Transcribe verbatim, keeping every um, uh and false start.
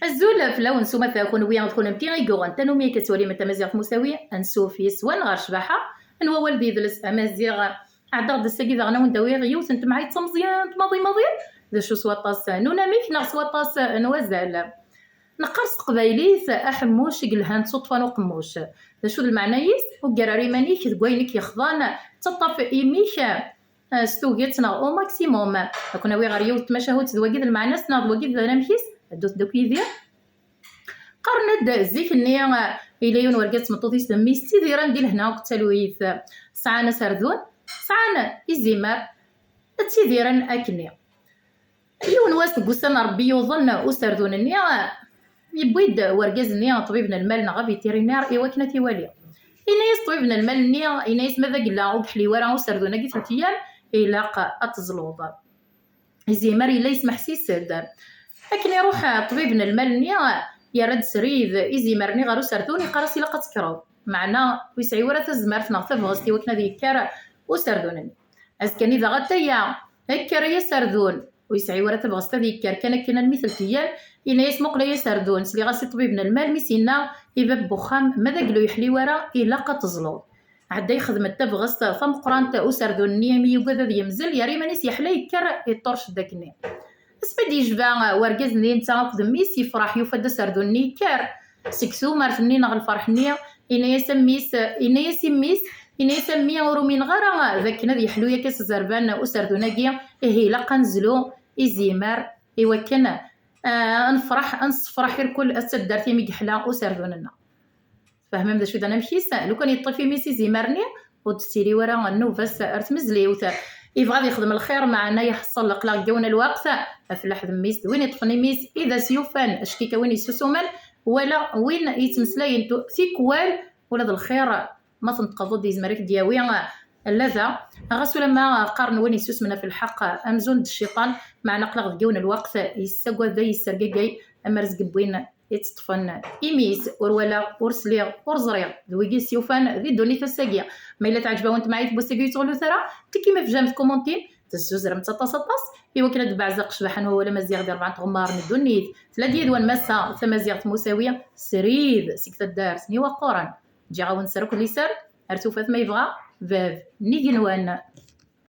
Azul fell-awen s umata, kunwi d kunemti i yuɣen tanumi akka tettwalim tamaziɣt Musawi. Ansuf yes-wen ɣer ccbaḥa n wawal d yidles amaziɣ. Ɛeddaɣ-d ass-agi daɣen a wen-d-awiɣ yiwet n temɛayt d tameẓyant maḍi maḍi. D acu s waṭas n unamek neɣ s waṭas n wazal? Neqqar s teqbaylit aḥemmuc i yelhan d tuṭṭfa n uqemmuc. D acu d lmeɛna-is? Uggar ar iman-ik deg wayen i k-yexḍan, ttaṭṭaf imi-k eh, s tuget neɣ au maximum. Ad ken-awiɣ ɣer yiwet n tmacahut d wagi d lmeɛna-s neɣ d wagi d anamek-is. Ddut-d akk yid-i. Qqaren-d zik-nni, eh, yella yiwen wergaz d tmeṭṭut-is d mmi-s ttidiren di lehna akked talwit. Sɛan aserdun, sɛan izimer, ttidiren akkenni. Yiwen wass deg wussan n Ṛebbi yuḍen userdun-nni, yewwi-d wergaz-nni ṭṭbib n lmal neɣ avitiriner i wakken ad t-iwali. Yenna-yas ṭṭbib n lmal-nni, yenna-yas ma d agella ur yeḥli wara userdun-agi tlata ayyam, ilaq ad teẓluḍ. Izimer yella yesmeḥsis-d. Akken iruḥ ṭṭbib n lmal-nni, yerra-d srid izimer-nni ɣer userdun, yeqqar-as ilaq ad tekkreḍ. Meɛna ur yesɛi wara tazmert neɣ tabɣest i wakken ad yekker userdun-nni. Azekka-nni daɣ ataya, kker ay aserdun. Ur yesɛi wara tabɣest ad yekker kan akken almi tlata ayyam, yenna-yas muqel ay aserdun, sliɣ-as i ṭṭbib n lmal mi s-yenna i bab n uxxam ma d agella ur yeḥli wara ilaq ad teẓluḍ. Ɛedda yexdem-d tabɣest tameqqrant userdun-nni imi yugad ad yemzel, yerra iman-is yeḥla yekker iṭṭurc-d akkenni. Asmi d-yejba wergaz-nni netta akked mmi-s yefreḥ yufa-d aserdun-nni yekker. Seg tumert-nni neɣ lferḥ-nni, yenna-yas a mmi-s, yenna-yas i mmi-s, yenna-yas a mmi ur umineɣ ara d akken ad yeḥlu yakk s zzerban userdun-agi, ihi ilaq ad nezlu izimer i wakken, ah, ad nefreḥ, ad nessefreḥ irkul at taddart imi yeḥla userdun-nneɣ. Tfehmem d acu i d anamek-is? Lukan yeṭṭef imi-s izimer-nni, ur d-tettili wara nnuba-s ar tmezliwt. Yebɣa ad yexdem lxir, meɛna iḥṣel aql-aɣ deg yiwen lweqt, afellaḥ d mmi-s d win iṭṭfen imi-s i d as-yufan, acki-k a win yessusumen, wala win yettmeslayen tu-, tikwal, ula d lxir ma tenṭqeḍ-d yezmer ad k-d-yawi llada. Ɣas ulamma qqaren win yessusmen ɣef lḥeqq amzun d cciṭan, meɛna aql-aɣ deg yiwen lweqt yessagad, yessergagay, amar zg n win itteṭṭfen imi-s, ur walaɣ, ur sliɣ, ur ẓriɣ, d wigi s-yufan di ddunit ass-agi. Ma yella teɛǧeb-awen temɛayt n wass-agi ur yettɣellut ara, tekkim afjam tkumuntim, tezzuzrem-tt aṭas aṭas, i wakken ad d-beɛzeq ccbaḥa n wawal amaziɣ di rebɛa n tɣemmar n ddunit. Tella-d yid-wen massa tamaziɣt Musawi, srid seg taddart n Iwaqquren. Ǧǧiɣ-awen sser akked liser, ar tufat ma yebɣa bab n yigenwan.